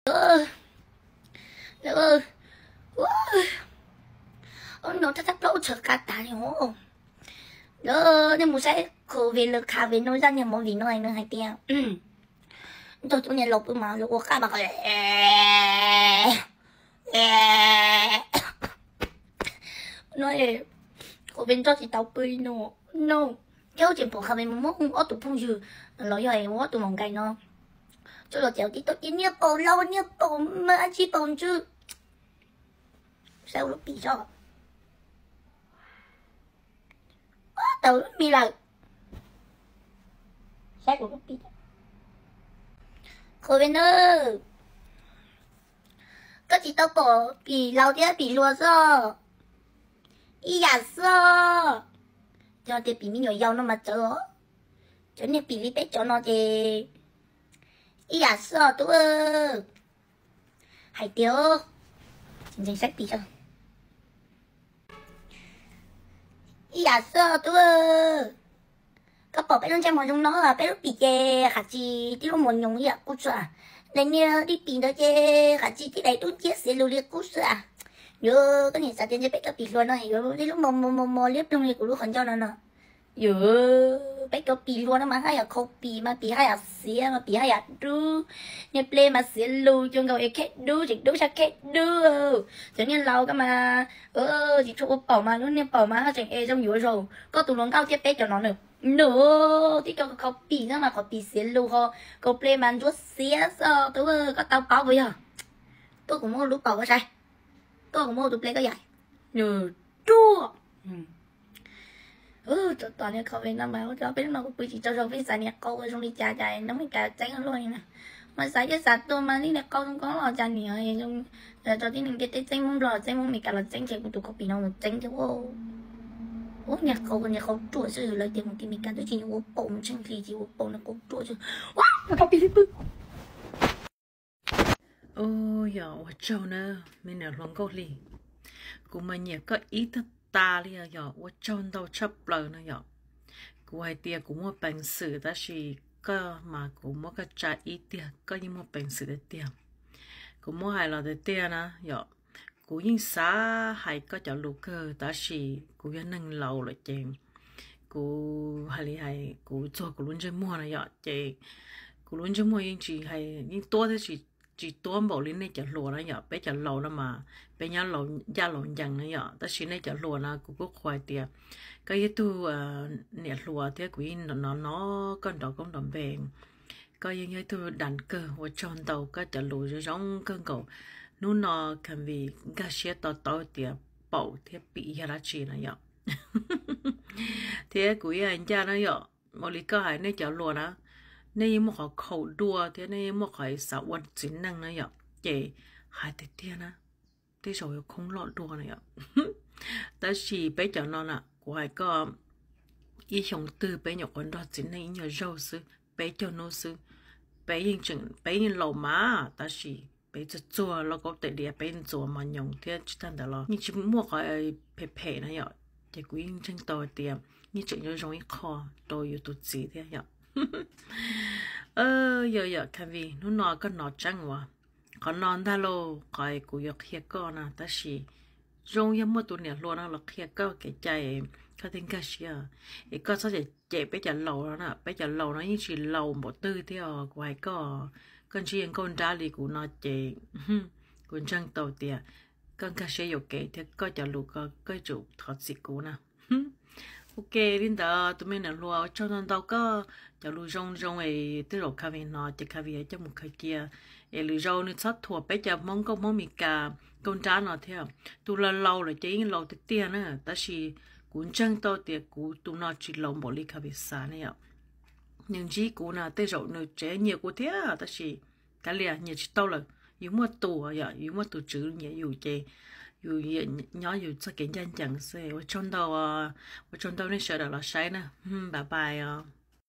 Lawv, ua, ua, no thaj thaj plaub txhawv qab tas li os. Lawv, nej mus saib covid lawv khav ve no zaj niag movie no nws hais tias, nrog tus niag laus pw mas lawv ua qab mas, no, covid nrog tsis tau pw li no, no. Thiab tseem pom khav ve mus muab ob tug phooj ywg los yog ua ob tug maum nkais no, tsuas los ces tib tau ces niag paum laus niag paum mas tsis paum ntsws. Saib ua lub pim tso. Tau lub mis lawm. Saib kuv lub pim. Covid na, koj tsis tau pom pim laus thiab pim hluas xwb, ib yam xwb. Yog tias pim me nyuam yaus no mas txawv os, cov niag pim li peb cov no ces ib yam xwb os tub. Hais tias, ntseeg saib pim, ib yam xwb os tub. Koj pom peb lub ntsej muag zoo no, peb lub pim ces qab tsis tib lub muag nyoos ib yam qub xwb. Daim niag dib pim ntawd ces qab tsis tib daim dub nciab xiav lus li qub xwb. Yuav koj niam xav tias ntshe peb cov pim hluas no yuav tib lub mos mos mos liab ploog li kuv lub qhov ncauj no no. Yuav, peb cov pim hluas no mas haj yam qhau pim mas pim haj yam xiav mas pim haj yam dub. Niag ple mas xiav lus cuag nkaus es kheb dub, tseem dub sab kheb dub. Cov niag laus koj mas tsis tshua ua paum mas lub niag paum mas haj tseem es zoo yuav zaum koj tus hluas nkauj thiab peb cov no nws. Nws, tib co qhov pim xwb mas qhov pim xiav lus ho, kaus ple mas ntsuab xiav xwb tub, koj tau paub puas yog? Tuaj kuv muab lub paum koj saib, tuaj kuv muab tus ple koj yaim. Nws ruaj. Tom niag covid no mas ua rau peb lub no kuj pw tsis tsaug zog, peb xav niag qau ua zoo li cas cas nyob Meskas txeeb luaj li na. Mas xav ib xav tuaj mas li niag qau zoo koob los cas niam, rau tib neeg ntiaj teb txeeb Hmoob Nplog los txeeb, Hmoob Meskas los txeeb, ces kuv tus qau pim no mus txeeb thiab. Ub, niag qau, niag qau ruaj xwb, lawv tias mus tim Meskas twb tsis ua paum, mus tsheej hli tsis ua paum, niag qau ruaj xwb. Ua, mus rau pim li pw. Ub, yog ua tsaug na, me niam hluas nkauj hli, kuv mas nyiam koj ib tag tas li os, yog ua tsaug ntau tshaj plaws no yom. Kuv hais tias kuv muaj peev xwm tab sis koj mas kuv muab koj tsa ib tiag, koj yeej muaj peev xwm tiag tiag. Kuv muab hais los tiag tiag na yom, kuv yeej xav hais koj cov lus kawg tab sis kuv yog neeg laus lawm ces kuv hais li hais kuv txuag kuv lub ntsej muag no yom, ces kuv lub ntsej muag yeej tsis hais, yeej tuab thiab tsis, tsis tuab npaum li nej cov hluas na yom. Peb cov laus no mas peb nyob laus ncaj laus ncees na yom, tab sis nej cov hluas no kuv kuj qhuas hais tias koj yog tug niam hluas thiab kuv yeej hnov hnov koj nrov koob nrov npe. Koj yeej yog ib tug dam kawg, ua tsaug ntau, koj cov lus zoo zoo kawg nkaus. Hnub no Khavi nkag siab to taub tias paum thiab pim yog dab tsi no yom. Thiab kuv ib hais ncaj na yom, ua li koj hais nej cov hluas na, nej yeej muaj qhov khaus dua thiab nej yeej muaj qhov xav ua txiv neej na yom, ces hais tiag tiag na, tej zaum yuav khoob loj dua na yom. Tab sis peb cov no na, kuv hais koj, ib xyoo twg peb nyuam qhuav nrog txiv neej ib nyuag zaug xwb, peb caug hnub xwb, peb yeej tseem, peb yeej laus mas tab sis peb txuag txuag lauj kaub tais diav, peb ntxuav mos nyoos thiab tsis tag ntawd los yeej tsis muaj qhov phem phem na yom. Ces kuv yeej ntseeg tau hais tias yeej tseem yuav zoo ib qho rau yus tus txiv thiab yom. Yog yom Khavi, hnub no koj hnov tseeb uas qhov no ntag lauj, qhov kuv yuav qhia koj na, tab sis zoo yog muaj tus niam hluas no los qhia koj kev cai, koj thiaj nkag siab. Es koj txhob cem cem peb cov laus no na, peb cov laus no yeej tsis laus npaum twg thiab os. Kuv hais koj, koj ntsib nkauj nrab li kuv no ces kuv ntseeg tau tias koj nkag siab yuam kev thiab koj cov lus ko koj yuav tsum thov txim kuv na. Ok, li ntawd tus me niam hluas, ua tsaug ntau ntau koj cov lus zoo zoo es tej zaum Khavi hnov ces Khavi coj mus khaws cia. Es lwm zaus nws txhob thuam peb cov Hmoob nkauj Hmoob Mes Kas nkauj nrab no thiab. Tus laus laus lawm ces yeej laus tiag tiag na, tab sis kuv ntseeg tau tias kuv tus no tsis laus npaum li Khavi xav ne yom. Nws ntsib kuv na tej zaum nws tseem nyiam kuv thiab tab sis kav liam, nyiam tsis tau lawm. Yus muaj tus, yus muaj tus tswv nyiam yus ces yus nyob yus txoj kev ncaj ncees xwb. Ua tsaug ntau, ua tsaug ntau nej sawv daws los saib na. Bye bye os.